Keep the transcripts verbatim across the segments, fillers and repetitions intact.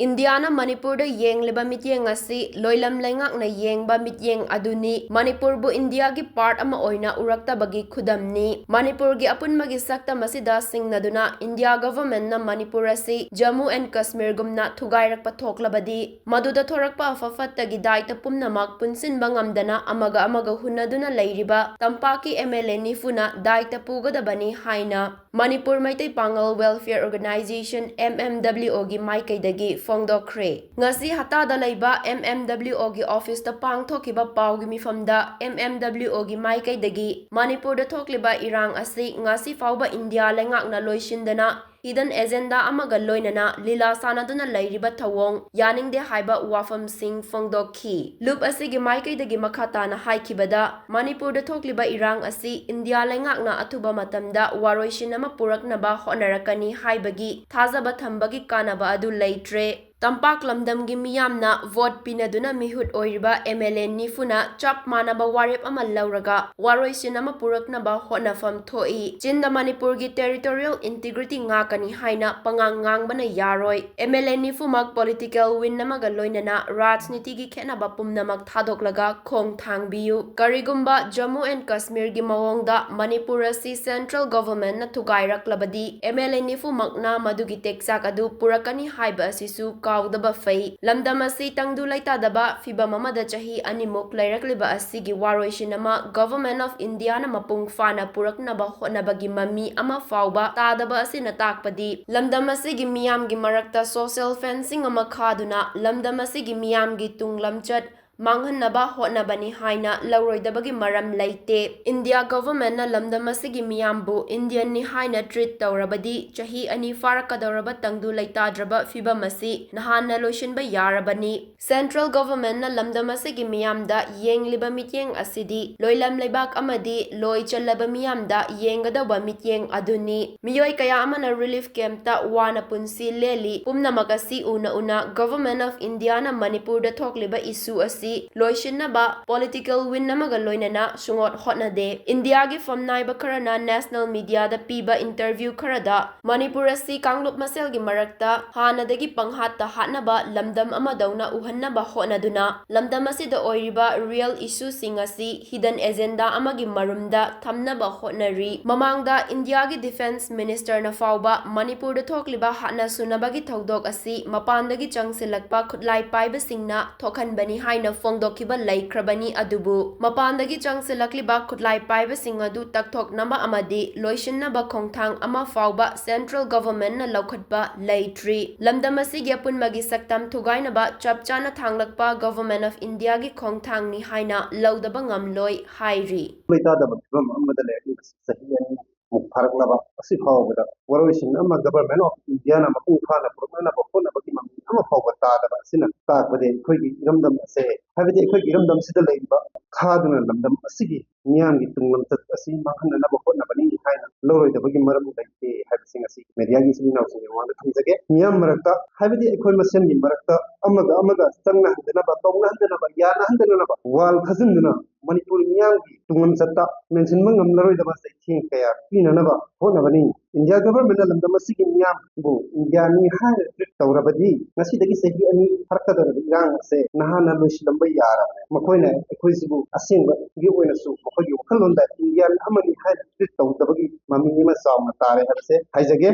ꯏꯟꯗꯤꯌꯥꯅ ꯃꯅꯤꯄꯨꯔꯗ ꯌꯦꯡꯂꯤꯕ ꯃꯤꯠꯌꯦꯡ ꯑꯁꯤ ꯂꯣꯏꯂꯝ ꯂꯩꯉꯥꯛꯅ ꯌꯦꯡꯕ ꯃꯤꯠꯌꯦꯡ ꯑꯗꯨꯅꯤ꯫ ꯃꯅꯤꯄꯨꯔꯕꯨ ꯏꯟꯗꯤꯌꯥꯒꯤ part ꯑꯃ ꯑꯣꯏꯅ ꯎꯔꯛꯇꯕꯒꯤ ꯈꯨꯗꯝꯅꯤ꯫ ꯃꯅꯤꯄꯨꯔꯒꯤ ꯑꯄꯨꯟꯕꯒꯤ ꯁꯛꯇꯝ ꯑꯁꯤꯗ ꯁꯤꯡꯅꯗꯨꯅ ꯏꯟꯗꯤꯌꯥ governmentꯅ ꯃꯅꯤꯄꯨꯔ ꯑꯁꯤ ꯖꯝꯃꯨ and ꯀꯥꯁꯃꯤꯔꯒꯨꯝꯅ ꯊꯨꯒꯥꯏꯔꯛꯄ ꯊꯣꯛꯂꯕꯗꯤ, ꯃꯗꯨꯗ ꯊꯣꯔꯛꯄ ꯑꯐ ꯐꯠꯇꯒꯤ ꯗꯥꯏꯇ ꯄꯨꯝꯅꯃꯛ ꯄꯨꯟꯁꯤꯟꯕ ꯉꯝꯗꯅ ꯑꯃꯒ ꯑꯃꯒ ꯍꯨꯟꯅꯗꯨꯅ ꯂꯩꯔꯤꯕ ꯇꯝꯄꯥꯛꯀꯤ MLA ꯅꯤꯐꯨꯅ ꯗꯥꯏꯇ ꯄꯨꯒꯗꯕꯅꯤ ꯍꯥꯏꯅ ꯃꯅꯤꯄꯨꯔ ꯃꯩꯇꯩ ꯄꯥꯉꯜ Welfare Organisation, MMWOꯒꯤ ꯃꯥꯏꯀꯩꯗꯒꯤ ꯐꯣꯡꯗꯣꯛꯈ꯭ꯔꯦ꯫ ꯉꯁꯤ ꯍꯇꯥꯗ ꯂꯩꯕ MMWOꯒꯤ officeꯇ ꯄꯥꯡꯊꯣꯛꯈꯤꯕ ꯄꯥꯎꯒꯤ ꯃꯤꯐꯝꯗ MMWOꯒꯤ ꯃꯥꯏꯀꯩꯗꯒꯤ ꯃꯅꯤꯄꯨꯔꯗ ꯊꯣꯛꯂꯤꯕ ꯏꯔꯥꯡ ꯑꯁꯤ ꯉꯁꯤ ꯐꯥꯎꯕ ꯏꯟꯗꯤꯌꯥ ꯂꯩꯉꯥꯛꯅ ꯂꯣꯏꯁꯤꯟꯗꯅ hidden agenda ꯑꯃꯒ ꯂꯣꯏꯅꯅ ꯂꯤꯂꯥ ꯁꯥꯟꯅꯗꯨꯅ ꯂꯩꯔꯤꯕ ꯊꯧꯑꯣꯡ ꯌꯥꯅꯤꯡꯗꯦ ꯍꯥꯏꯕ ꯋꯥꯐꯝꯁꯤꯡ ꯐꯣꯡꯗꯣꯛꯈꯤ꯫ ꯂꯨꯞ ꯑꯁꯤꯒꯤ ꯃꯥꯏꯀꯩꯗꯒꯤ ꯃꯈꯥ ꯇꯥꯅ ꯍꯥꯏꯈꯤꯕꯗ, ꯃꯅꯤꯄꯨꯔꯗ ꯊꯣꯛꯂꯤꯕ ꯏꯔꯥꯡ ꯑꯁꯤ ꯏꯟꯗꯤꯌꯥ ꯂꯩꯉꯥꯛꯅ ꯑꯊꯨꯕ ꯃꯇꯝꯗ ꯋꯥꯔꯣꯏꯁꯤꯟ ꯑꯃ ꯄꯨꯔꯛꯅꯕ ꯍꯣꯠꯅꯔꯛꯀꯅꯤ ꯍꯥꯏꯕꯒꯤ ꯊꯥꯖꯕ ꯊꯝꯕꯒꯤ ꯀꯥꯟꯅꯕ ꯑꯗꯨ ꯂꯩꯇ꯭ꯔꯦ꯫ ꯇꯝꯄꯥꯛ ꯂꯝꯗꯝꯒꯤ ꯃꯤꯌꯥꯝꯅ vote ꯄꯤꯅꯗꯨꯅ ꯃꯤꯍꯨꯠ ꯑꯣꯏꯔꯤꯕ MLA ꯅꯤꯐꯨꯅ ꯆꯞ ꯃꯥꯟꯅꯕ ꯋꯥꯔꯦꯞ ꯑꯃ ꯂꯧꯔꯒ ꯋꯥꯔꯣꯏꯁꯤꯟ ꯑꯃ ꯄꯨꯔꯛꯅꯕ ꯍꯣꯠꯅꯐꯝ ꯊꯣꯛꯏ꯫ ꯆꯤꯟꯗ ꯃꯅꯤꯄꯨꯔꯒꯤ territorial integrity ꯉꯥꯛꯀꯅꯤ ꯍꯥꯏꯅ ꯄꯉꯥꯡ ꯉꯥꯡꯕꯅ ꯌꯥꯔꯣꯏ꯫ MLA ꯅꯤꯐꯨꯃꯛ political win ꯑꯃꯒ ꯂꯣꯏꯅꯅ ꯔꯥꯖꯅꯤꯇꯤꯒꯤ ꯈꯦꯠꯅꯕ ꯄꯨꯝꯅꯃꯛ ꯊꯥꯗꯣꯛꯂꯒ ꯈꯣꯡ ꯊꯥꯡꯕꯤꯌꯨ꯫ ꯀꯔꯤꯒꯨꯝꯕ ꯖꯝꯃꯨ and ꯀꯥꯁꯃꯤꯔꯒꯤ ꯃꯑꯣꯡꯗ ꯃꯅꯤꯄꯨꯔ ꯑꯁꯤ central governmentꯅ ꯊꯨꯒꯥꯏꯔꯛꯂꯕꯗꯤ, MLA ꯅꯤꯐꯨꯃꯛꯅ ꯃꯗꯨꯒꯤ ꯇꯦꯛꯆꯥꯛ ꯑꯗꯨ ꯄꯨꯔꯛꯀꯅꯤ ꯍꯥꯏꯕ ꯑꯁꯤꯁꯨ ꯀꯥꯎꯗꯕ ꯐꯩ꯫ ꯂꯝꯗꯝ ꯑꯁꯤ ꯇꯪꯗꯨ ꯂꯩꯇꯥꯗꯕ ꯐꯤꯚꯝ ꯑꯃꯗ ꯆꯍꯤ ꯑꯅꯤꯃꯨꯛ ꯂꯩꯔꯛꯂꯤꯕ ꯑꯁꯤꯒꯤ ꯋꯥꯔꯣꯏꯁꯤꯟ ꯑꯃ Government of Indiaꯅ ꯃꯄꯨꯡ ꯐꯥꯅ ꯄꯨꯔꯛꯅꯕ ꯍꯣꯠꯅꯕꯒꯤ ꯃꯃꯤ ꯑꯃ ꯐꯥꯎꯕ ꯇꯥꯗꯕ ꯑꯁꯤꯅ ꯇꯥꯛꯄꯗꯤ ꯂꯝꯗꯝ ꯑꯁꯤꯒꯤ ꯃꯤꯌꯥꯝꯒꯤ ꯃꯔꯛꯇ social fencing ꯑꯃ ꯈꯥꯗꯨꯅ ꯂꯝꯗꯝ ꯑꯁꯤꯒꯤ ꯃꯤꯌꯥꯝꯒꯤ ꯇꯨꯡ ꯂꯝꯆꯠ ꯃꯥꯡꯍꯟꯅꯕ ꯍꯣꯠꯅꯕꯅꯤ ꯍꯥꯏꯅ ꯂꯧꯔꯣꯏꯗꯕꯒꯤ ꯃꯔꯝ ꯂꯩꯇꯦ꯫ ꯏꯟꯗꯤꯌꯥ governmentꯅ ꯂꯝꯗꯝ ꯑꯁꯤꯒꯤ ꯃꯤꯌꯥꯝꯕꯨ Indianꯅꯤ ꯍꯥꯏꯅ treat ꯇꯧꯔꯕꯗꯤ ꯆꯍꯤ ꯑꯅꯤ ꯐꯥꯔꯛꯀꯗꯧꯔꯕ ꯇꯪꯗꯨ ꯂꯩꯇꯥꯗ꯭ꯔꯕ ꯐꯤꯚꯝ ꯑꯁꯤ ꯅꯍꯥꯟꯅ ꯂꯣꯏꯁꯤꯟꯕ ꯌꯥꯔꯕꯅꯤ꯫ Central governmentꯅ ꯂꯝꯗꯝ ꯑꯁꯤꯒꯤ ꯃꯤꯌꯥꯝꯗ ꯌꯦꯡꯂꯤꯕ ꯃꯤꯠꯌꯦꯡ ꯑꯁꯤꯗꯤ ꯂꯣꯏꯂꯝ ꯂꯩꯕꯥꯛ ꯑꯃꯗꯤ ꯂꯣꯏ ꯆꯜꯂꯕ ꯃꯤꯌꯥꯝꯗ ꯌꯦꯡꯒꯗꯧꯕ ꯃꯤꯠꯌꯦꯡ ꯑꯗꯨꯅꯤ꯫ ꯃꯤꯑꯣꯏ ꯀꯌꯥ ꯑꯃꯅ relief campꯇ ꯋꯥꯅ ꯄꯨꯟꯁꯤ ꯂꯦꯜꯂꯤ꯫ ꯄꯨꯝꯅꯃꯛ ꯑꯁꯤ ꯎꯅ ꯎꯅ Government of Indiaꯅ ꯃꯅꯤꯄꯨꯔꯗ ꯊꯣꯛꯂꯤꯕ issue ꯑꯁꯤ ꯑꯁꯤ ꯂꯣꯏꯁꯤꯟꯅꯕ political win ꯑꯃꯒ ꯂꯣꯏꯅꯅ ꯁꯨꯡꯍꯣꯠ ꯍꯣꯠꯅꯗꯦ꯫ ꯏꯟꯗꯤꯌꯥꯒꯤ ꯐꯝꯅꯥꯏꯕ ꯈꯔꯅ national mediaꯗ ꯄꯤꯕ interview ꯈꯔꯗ ꯃꯅꯤꯄꯨꯔ ꯑꯁꯤ ꯀꯥꯡꯂꯨꯞ ꯃꯁꯦꯜꯒꯤ ꯃꯔꯛꯇ ꯍꯥꯟꯅꯗꯒꯤ ꯄꯪꯍꯥꯠꯇ ꯍꯥꯠꯅꯕ ꯂꯝꯗꯝ ꯑꯃꯗꯧꯅ ꯎꯍꯟꯅꯕ ꯍꯣꯠꯅꯗꯨꯅ, ꯂꯝꯗꯝ ꯑꯁꯤꯗ ꯑꯣꯏꯔꯤꯕ real issueꯁꯤꯡ ꯑꯁꯤ hidden agenda ꯑꯃꯒꯤ ꯃꯔꯨꯝꯗ ꯊꯝꯅꯕ ꯍꯣꯠꯅꯔꯤ꯫ ꯃꯃꯥꯡꯗ ꯏꯟꯗꯤꯌꯥꯒꯤ defence ministerꯅ ꯐꯥꯎꯕ ꯃꯅꯤꯄꯨꯔꯗ ꯊꯣꯛꯂꯤꯕ ꯍꯥꯠꯅ ꯁꯨꯅꯕꯒꯤ ꯊꯧꯗꯣꯛ ꯑꯁꯤ ꯃꯄꯥꯟꯗꯒꯤ ꯆꯪꯁꯤꯜꯂꯛꯄ ꯈꯨꯠꯂꯥꯏ ꯄꯥꯏꯕꯁꯤꯡꯅ ꯊꯣꯛꯍꯟꯕꯅꯤ ꯍꯥꯏꯅ ꯐꯣꯡꯗꯣꯛꯈꯤꯕ ꯂꯩꯈ꯭ꯔꯕꯅꯤ꯫ ꯑꯗꯨꯕꯨ ꯃꯄꯥꯟꯗꯒꯤ ꯆꯪꯁꯤꯜꯂꯛꯂꯤꯕ ꯈꯨꯠꯂꯥꯏ ꯄꯥꯏꯕꯁꯤꯡ ꯑꯗꯨ ꯇꯛꯊꯣꯛꯅꯕ ꯑꯃꯗꯤ ꯂꯣꯏꯁꯤꯟꯅꯕ ꯈꯣꯡꯊꯥꯡ ꯑꯃ ꯐꯥꯎꯕ central governmentꯅ ꯂꯧꯈꯠꯄ ꯂꯩꯇ꯭ꯔꯤ꯫ ꯂꯝꯗꯝ ꯑꯁꯤꯒꯤ ꯑꯄꯨꯟꯕꯒꯤ ꯁꯛꯇꯝ ꯊꯨꯒꯥꯏꯅꯕ ꯆꯞ ꯆꯥꯅ ꯊꯥꯡꯂꯛꯄ Government of Indiaꯒꯤ ꯈꯣꯡꯊꯥꯡꯅꯤ ꯍꯥꯏꯅ ꯂꯧꯗꯕ ꯉꯝꯂꯣꯏ ꯍꯥꯏꯔꯤ꯫ ꯃꯩ ꯇꯥꯗꯕ ꯐꯤꯕꯝ ꯑꯃꯗ ꯂꯩꯔꯛꯂꯤꯕꯁꯤ ꯆꯍꯤ ꯑꯅꯤ ꯃꯨꯛ ꯐꯥꯔꯛꯂꯕ ꯑꯁꯤ ꯐꯥꯎꯕꯗ ꯋꯥꯔꯣꯏꯁꯤꯟ ꯑꯃ Government of Indiaꯅ ꯃꯄꯨꯡ ꯐꯥꯅ ꯄꯨꯔꯛꯅꯅꯕ ꯍꯣꯠꯅꯕꯒꯤ ꯃꯃꯤ ꯑꯃ ꯐꯥꯎꯕ ꯇꯥꯗꯕ ꯑꯁꯤꯅ ꯇꯥꯛꯄꯗꯤ ꯑꯩꯈꯣꯏꯒꯤ ꯏꯔꯝꯗꯝ ꯑꯁꯦ, ꯍꯥꯏꯕꯗꯤ ꯑꯩꯈꯣꯏꯒꯤ ꯏꯔꯝꯗꯝꯁꯤꯗ ꯂꯩꯔꯤꯕ ꯈꯥꯗꯨꯅ ꯂꯝꯗꯝ ꯑꯁꯤꯒꯤ ꯃꯤꯌꯥꯝꯒꯤ ꯇꯨꯡ ꯂꯝꯆꯠ ꯑꯁꯤ ꯃꯥꯡꯍꯟꯅꯅꯕ ꯍꯣꯠꯅꯕꯅꯤ ꯍꯥꯏꯅ ꯂꯧꯔꯣꯏꯗꯕꯒꯤ ꯃꯔꯝ ꯂꯩꯇꯦ ꯍꯥꯏꯕꯁꯤꯡ ꯑꯁꯤ mediaꯒꯤ ꯏꯆꯤꯜ ꯏꯅꯥꯎꯁꯤꯡꯒꯤ ꯃꯃꯥꯡꯗ ꯊꯝꯖꯒꯦ꯫ ꯃꯤꯌꯥꯝ ꯃꯔꯛꯇ, ꯍꯥꯏꯕꯗꯤ ꯑꯩꯈꯣꯏ ꯃꯁꯦꯟꯒꯤ ꯃꯔꯛꯇ ꯑꯃꯒ ꯑꯃꯒ ꯆꯪꯅꯍꯟꯗꯅꯕ, ꯇꯧꯅꯍꯟꯗꯅꯕ, ꯌꯥꯅꯍꯟꯗꯅꯕ wall ꯈꯥꯖꯤꯟꯗꯨꯅ ꯃꯅꯤꯄꯨꯔ ꯃꯤꯌꯥꯝꯒꯤ ꯇꯨꯡꯂꯝꯆꯠꯇ ꯃꯦꯟꯁꯤꯟꯕ ꯉꯝꯂꯔꯣꯏꯗꯕ ꯆꯩꯊꯦꯡ ꯀꯌꯥ ꯄꯤꯅꯅꯕ ꯍꯣꯠꯅꯕꯅꯤ꯫ ꯏꯟꯗꯤꯌꯥ Governmentꯅ ꯂꯝꯗꯝ ꯑꯁꯤꯒꯤ ꯃꯤꯌꯥꯝꯕꯨ ꯏꯟꯗꯤꯌꯥꯅꯤ ꯍꯥꯏꯅ treat ꯇꯧꯔꯕꯗꯤ ꯉꯁꯤꯗꯒꯤ ꯆꯍꯤ ꯑꯅꯤ ꯐꯥꯔꯛꯀꯗꯧꯔꯤꯕ ꯏꯔꯥꯡ ꯑꯁꯦ ꯅꯍꯥꯟꯅ ꯂꯣꯏꯁꯤꯜꯂꯝꯕ ꯌꯥꯔꯕꯅꯤ꯫ ꯃꯈꯣꯏꯅ ꯑꯩꯈꯣꯏꯁꯤꯕꯨ ꯑꯁꯦꯡꯕꯒꯤ ꯑꯣꯏꯅꯁꯨ ꯃꯈꯣꯏꯒꯤ ꯋꯥꯈꯜꯂꯣꯟꯗ ꯏꯟꯗꯤꯌꯥꯅꯤ ꯑꯃꯅꯤ ꯍꯥꯏꯅ treat ꯇꯧꯗꯕꯒꯤ ꯃꯃꯤ ꯑꯃ ꯆꯥꯎꯅ ꯇꯥꯔꯦ ꯍꯥꯏꯕꯁꯦ ꯍꯥꯏꯖꯒꯦ꯫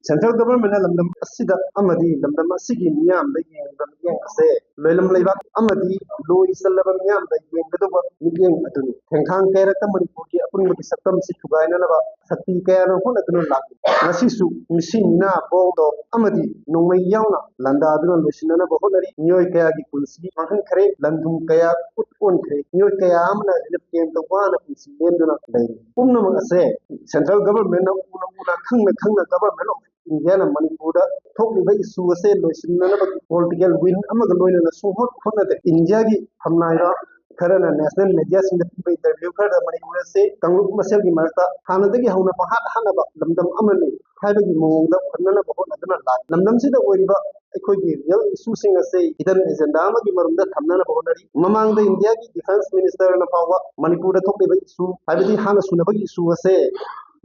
Central Governmentꯅ ꯂꯝꯗꯝ ꯑꯁꯤꯗ ꯑꯃꯗꯤ ꯂꯝꯗꯝ ꯑꯁꯤꯒꯤ ꯃꯤꯌꯥꯝꯗ ꯌꯦꯡꯂꯤꯕ ꯃꯤꯠꯌꯦꯡ ꯑꯁꯦ ꯂꯣꯏꯂꯝ ꯂꯩꯕꯥꯛ ꯑꯃꯗꯤ ꯂꯣꯏ ꯆꯜꯂꯕ ꯃꯤꯌꯥꯝꯗ ꯌꯦꯡꯒꯗꯧꯕ ꯃꯤꯠꯌꯦꯡ ꯑꯗꯨꯅꯤ꯫ ꯈꯣꯡꯊꯥꯡ ꯀꯌꯥꯔꯛꯇ ꯃꯅꯤꯄꯨꯔꯒꯤ ꯑꯄꯨꯟꯕꯒꯤ ꯁꯛꯇꯝꯁꯤ ꯊꯨꯒꯥꯏꯅꯅꯕ ꯁꯛꯇꯤ ꯀꯌꯥꯅ ꯍꯣꯠꯅꯗꯨꯅ ꯂꯥꯛꯂꯤ꯫ ꯉꯁꯤꯁꯨ ꯃꯤꯁꯤ ꯃꯤꯅꯥ, ꯕꯣꯝꯗꯣ ꯑꯃꯗꯤ ꯅꯣꯡꯃꯩ ꯌꯥꯎꯅ ꯂꯥꯟꯗꯥꯗꯨꯅ ꯂꯣꯏꯁꯤꯟꯅꯅꯕ ꯍꯣꯠꯅꯔꯤ꯫ ꯃꯤꯑꯣꯏ ꯀꯌꯥꯒꯤ ꯄꯨꯟꯁꯤ ꯃꯥꯡꯍꯟꯈ꯭ꯔꯦ, ꯂꯟ ꯊꯨꯝ ꯀꯌꯥ ꯈꯨꯠ ꯑꯣꯟꯈ꯭ꯔꯦ, ꯃꯤꯑꯣꯏ ꯀꯌꯥ ꯑꯃꯅ relief campꯇ ꯋꯥꯅ ꯄꯨꯟꯁꯤ ꯂꯦꯟꯗꯨꯅ ꯂꯩꯔꯤ꯫ ꯄꯨꯝꯅꯃꯛ ꯑꯁꯦ Central Governmentꯅ ꯎꯅ ꯎꯅ, ꯈꯪꯅ ꯈꯪꯅ Government of Indiaꯅ ꯃꯅꯤꯄꯨꯔꯗ ꯊꯣꯛꯂꯤꯕ issue ꯑꯁꯦ ꯂꯣꯏꯁꯤꯟꯅꯅꯕꯒꯤ political win ꯑꯃꯒ ꯂꯣꯏꯅꯅ ꯁꯨꯡꯍꯣꯠ ꯍꯣꯠꯅꯗꯦ꯫ ꯏꯟꯗꯤꯌꯥꯒꯤ ꯐꯝꯅꯥꯏꯕ ꯈꯔꯅ ꯅꯦꯁꯅꯦꯜ ꯃꯦꯗꯤꯌꯥꯁꯤꯡꯗ ꯄꯤꯕ ꯏꯟꯇꯔꯚ꯭ꯌꯨ ꯈꯔꯗ ꯃꯅꯤꯄꯨꯔ ꯑꯁꯤ ꯀꯥꯡꯂꯨꯞ ꯃꯁꯦꯜꯒꯤ ꯃꯔꯛꯇ ꯍꯥꯟꯅꯗꯒꯤ ꯍꯧꯅ ꯄꯪꯍꯥꯠ ꯍꯥꯠꯅꯕ ꯂꯝꯗꯝ ꯑꯃꯅꯤ ꯍꯥꯏꯕꯒꯤ ꯃꯑꯣꯡꯗ ꯎꯍꯟꯅꯅꯕ ꯍꯣꯠꯅꯗꯨꯅ ꯂꯥꯛꯏ꯫ ꯂꯝꯗꯝꯁꯤꯗ ꯑꯣꯏꯔꯤꯕ ꯑꯩꯈꯣꯏꯒꯤ ꯔꯤꯌꯦꯜ ꯏꯁꯨꯁꯤꯡ ꯑꯁꯦ ꯍꯤꯗꯟ ꯑꯦꯖꯦꯟꯗꯥ ꯑꯃꯒꯤ ꯃꯔꯨꯝꯗ ꯊꯝꯅꯅꯕ ꯍꯣꯠꯅꯔꯤ꯫ ꯃꯃꯥꯡꯗ ꯏꯟꯗꯤꯌꯥꯒꯤ ꯗꯤꯐꯦꯟꯁ ꯃꯤꯅꯤꯁꯇꯔꯅ ꯐꯥꯎꯕ ꯃꯅꯤꯄꯨꯔꯗ ꯊꯣꯛꯂꯤꯕ ꯏꯁꯨ, ꯍꯥꯏꯕꯗꯤ ꯍꯥꯟꯅ ꯁꯨꯅꯕꯒꯤ ꯏꯁꯨ ꯑꯁꯦ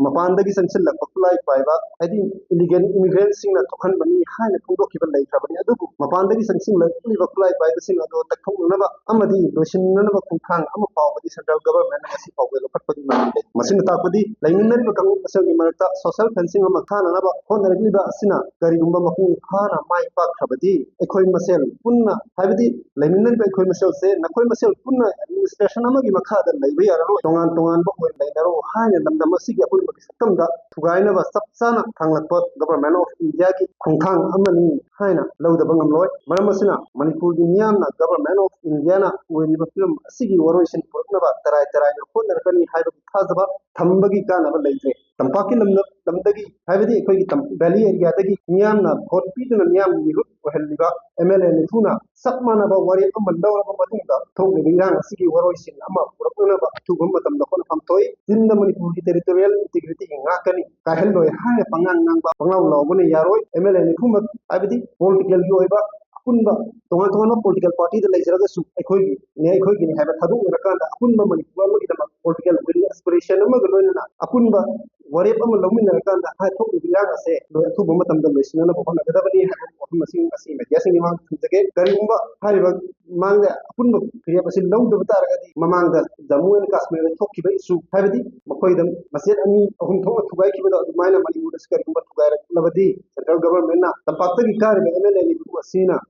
ꯃꯄꯥꯟꯗꯒꯤ ꯆꯪꯁꯤꯜꯂꯛꯄ ꯈꯨꯠꯂꯥꯏ ꯄꯥꯏꯕ, ꯍꯥꯏꯗꯤ ꯏꯂꯤꯒꯦꯜ ꯏꯃꯤꯒ꯭ꯔꯦꯟꯁꯤꯡꯅ ꯊꯣꯛꯍꯟꯕꯅꯤ ꯍꯥꯏꯅ ꯐꯣꯡꯗꯣꯛꯈꯤꯕ ꯂꯩꯈ꯭ꯔꯕꯅꯤ꯫ ꯑꯗꯨꯕꯨ ꯃꯄꯥꯟꯗꯒꯤ ꯆꯪꯁꯤꯜꯂꯛꯂꯤꯕ ꯈꯨꯠꯂꯥꯏ ꯄꯥꯏꯕꯁꯤꯡ ꯑꯗꯨ ꯇꯛꯊꯣꯛꯅꯅꯕ ꯑꯃꯗꯤ ꯂꯣꯏꯁꯤꯟꯅꯅꯕ ꯈꯣꯡꯊꯥꯡ ꯑꯃ ꯐꯥꯎꯕꯗꯤ ꯁꯦꯟꯇ꯭ꯔꯦꯜ ꯒꯕꯔꯟꯃꯦꯟꯠꯅ ꯉꯁꯤ ꯐꯥꯎꯕ ꯂꯧꯈꯠꯄꯒꯤ ꯃꯃꯤ ꯂꯩ꯫ ꯃꯁꯤꯅ ꯇꯥꯛꯄꯗꯤ ꯂꯩꯃꯤꯟꯅꯔꯤꯕ ꯀꯥꯡꯂꯨꯞ ꯃꯁꯦꯜꯒꯤ ꯃꯔꯛꯇ ꯁꯣꯁꯤꯌꯦꯜ ꯐꯦꯟꯁꯤꯡ ꯑꯃ ꯊꯥꯅꯅꯕ ꯍꯣꯠꯅꯔꯛꯂꯤꯕ ꯑꯁꯤꯅ ꯀꯔꯤꯒꯨꯝꯕ ꯃꯄꯨꯡ ꯐꯥꯅ ꯃꯥꯏ ꯄꯥꯛꯈ꯭ꯔꯕꯗꯤ ꯑꯩꯈꯣꯏ ꯃꯁꯦꯜ ꯄꯨꯟꯅ, ꯍꯥꯏꯕꯗꯤ ꯂꯩꯃꯤꯟꯅꯔꯤꯕ ꯑꯩꯈꯣꯏ ꯃꯁꯦꯜꯁꯦ ꯅꯈꯣꯏ ꯃꯁꯦꯜ ꯄꯨꯟꯅ ꯑꯦꯗꯃꯤꯅꯤꯁꯇ꯭ꯔꯦꯁꯟ ꯑꯃꯒꯤ ꯃꯈꯥꯗ ꯂꯩꯕ ꯌꯥꯔꯔꯣꯏ, ꯇꯣꯉꯥꯟ ꯇꯣꯉꯥꯟꯕ ꯑꯣꯏꯅ ꯂꯩꯅꯔꯣ ꯍꯥꯏꯅ ꯂꯝꯗꯝ ꯑꯁꯤꯒꯤ ꯑꯄꯨꯟꯕꯒꯤ ꯁꯛꯇꯝꯗ ꯊꯨꯒꯥꯏꯅꯕ ꯆꯞ ꯆꯥꯅ ꯊꯥꯡꯂꯛꯄ ꯒꯕꯔꯟꯃꯦꯟꯠ ꯑꯣꯐ ꯏꯟꯗꯤꯌꯥꯒꯤ ꯈꯣꯡꯊꯥꯡ ꯑꯃꯅꯤ ꯍꯥꯏꯅ ꯂꯧꯗꯕ ꯉꯝꯂꯣꯏ꯫ ꯃꯔꯝ ꯑꯁꯤꯅ ꯃꯅꯤꯄꯨꯔꯒꯤ ꯃꯤꯌꯥꯝꯅ ꯒꯕꯔꯟꯃꯦꯟꯠ ꯑꯣꯐ ꯏꯟꯗꯤꯌꯥꯅ ꯑꯣꯏꯔꯤꯕ ꯐꯤꯕꯝ ꯑꯁꯤꯒꯤ ꯋꯥꯔꯣꯏꯁꯤꯟ ꯄꯨꯔꯛꯅꯕ ꯇꯔꯥꯏ ꯇꯔꯥꯏꯅ ꯍꯣꯠꯅꯔꯛꯀꯅꯤ ꯍꯥꯏꯕꯒꯤ ꯊꯥꯖꯕ ꯊꯝꯕꯒꯤ ꯀꯥꯟꯅꯕ ꯂꯩꯇ꯭ꯔꯦ꯫ ꯇꯝꯄꯥꯛꯀꯤ ꯂꯝꯗꯝ-, ꯂꯝꯗꯒꯤ, ꯍꯥꯏꯕꯗꯤ ꯑꯩꯈꯣꯏꯒꯤ ꯇꯝ-, ꯚꯦꯂꯤ ꯑꯦꯔꯤꯌꯥꯗꯒꯤ ꯃꯤꯌꯥꯝꯅ ꯚꯣꯠ ꯄꯤꯗꯨꯅ ꯃꯤꯌꯥꯝꯒꯤ ꯃꯤꯍꯨꯠ ꯑꯣꯏꯍꯜꯂꯤꯕ ꯑꯦꯝ ꯑꯦꯜ ꯑꯦ ꯅꯤꯐꯨꯅ ꯆꯞ ꯃꯥꯟꯅꯕ ꯋꯥꯔꯦꯞ ꯑꯃ ꯂꯧꯔꯕ ꯃꯇꯨꯡꯗ ꯊꯣꯛꯂꯤꯕ ꯏꯔꯥꯡ ꯑꯁꯤꯒꯤ ꯋꯥꯔꯣꯏꯁꯤꯟ ꯑꯃ ꯄꯨꯔꯛꯅꯅꯕ ꯑꯊꯨꯕ ꯃꯇꯝꯗ ꯍꯣꯠꯅꯐꯝ ꯊꯣꯛꯏ꯫ ꯆꯤꯟꯗ ꯃꯅꯤꯄꯨꯔꯒꯤ ꯇꯦꯔꯤꯇꯣꯔꯤꯌꯦꯜ ꯏꯟꯇꯤꯒ꯭ꯔꯤꯇꯤ ꯉꯥꯛꯀꯅꯤ, ꯀꯥꯏꯍꯜꯂꯣꯏ ꯍꯥꯏꯅ ꯄꯉꯥꯡ ꯉꯥꯡꯕ, ꯄꯉꯥꯎ ꯂꯥꯎꯕꯅ ꯌꯥꯔꯣꯏ꯫ ꯑꯦꯝ ꯑꯦꯜ ꯑꯦ ꯅꯤꯐꯨꯃꯛ, ꯍꯥꯏꯕꯗꯤ ꯄꯣꯂꯤꯇꯤꯀꯦꯜꯒꯤ ꯑꯣꯏꯕ ꯑꯄꯨꯟꯕ ꯇꯣꯉꯥꯟ ꯇꯣꯉꯥꯟꯕ ꯄꯣꯂꯤꯇꯤꯀꯦꯜ ꯄꯥꯔꯇꯤꯗ ꯂꯩꯖꯔꯒꯁꯨ ꯑꯩꯈꯣꯏꯒꯤꯅꯦ, ꯑꯩꯈꯣꯏꯒꯤꯅꯦ ꯍꯥꯏꯕ ꯊꯥꯗꯣꯛꯅꯔꯀꯥꯟꯗ ꯑꯄꯨꯟꯕ ꯃꯅꯤꯄꯨꯔ ꯑꯃꯒꯤꯗꯃꯛ ꯄꯣꯂꯤꯇꯤꯀꯦꯜ ꯋꯤꯜ, ꯑꯦꯁꯄꯤꯔꯦꯁꯟ ꯑꯃꯒ ꯂꯣꯏꯅꯅ ꯑꯄꯨꯟꯕ ꯋꯥꯔꯦꯞ ꯑꯃ ꯂꯧꯃꯤꯟꯅꯔꯀꯥꯟꯗ ꯍꯥꯏ ꯊꯣꯛꯂꯤꯕ ꯏꯔꯥꯡ ꯑꯁꯦ ꯂꯣꯏ ꯑꯊꯨꯕ ꯃꯇꯝꯗ ꯂꯣꯏꯁꯤꯟꯅꯅꯕ ꯍꯣꯠꯅꯒꯗꯕꯅꯤ ꯍꯥꯏꯕ ꯋꯥꯐꯝ ꯑꯁꯤ ꯉꯁꯤ ꯃꯦꯗꯤꯌꯥꯁꯤꯡꯒꯤ ꯃꯃꯥꯡꯗ ꯊꯝꯖꯒꯦ꯫ ꯀꯔꯤꯒꯨꯝꯕ ꯍꯥꯏꯔꯤꯕ ꯃꯃꯥꯡꯗ ꯑꯄꯨꯟꯕ ꯐꯤꯔꯦꯞ ꯑꯁꯤ ꯂꯧꯗꯕ ꯇꯥꯔꯒꯗꯤ ꯃꯃꯥꯡꯗ ꯖꯝꯃꯨ ꯑꯦꯟ ꯀꯥꯁꯃꯤꯔꯗ ꯊꯣꯛꯈꯤꯕ ꯏꯁꯨ, ꯍꯥꯏꯕꯗꯤ ꯃꯈꯣꯏꯗ ꯃꯆꯦꯠ ꯑꯅꯤ ꯑꯍꯨꯝ ꯊꯣꯛꯅ ꯊꯨꯒꯥꯏꯈꯤꯕꯗꯣ ꯑꯗꯨꯃꯥꯏꯅ ꯃꯅꯤꯄꯨꯔꯗꯁꯨ ꯀꯔꯤꯒꯨꯝꯕ ꯊꯨꯒꯥꯏꯔꯛꯂꯕꯗꯤ ꯁꯦꯟꯇ꯭ꯔꯦꯜ ꯒꯕꯔꯟꯃꯦꯟꯠꯅ ꯇꯝꯄꯥꯛꯇꯒꯤ ꯀꯥꯔꯤꯕ ꯑꯦꯝ ꯑꯦꯜ ꯑꯦ ꯅꯤꯐꯨ ꯑꯁꯤꯅ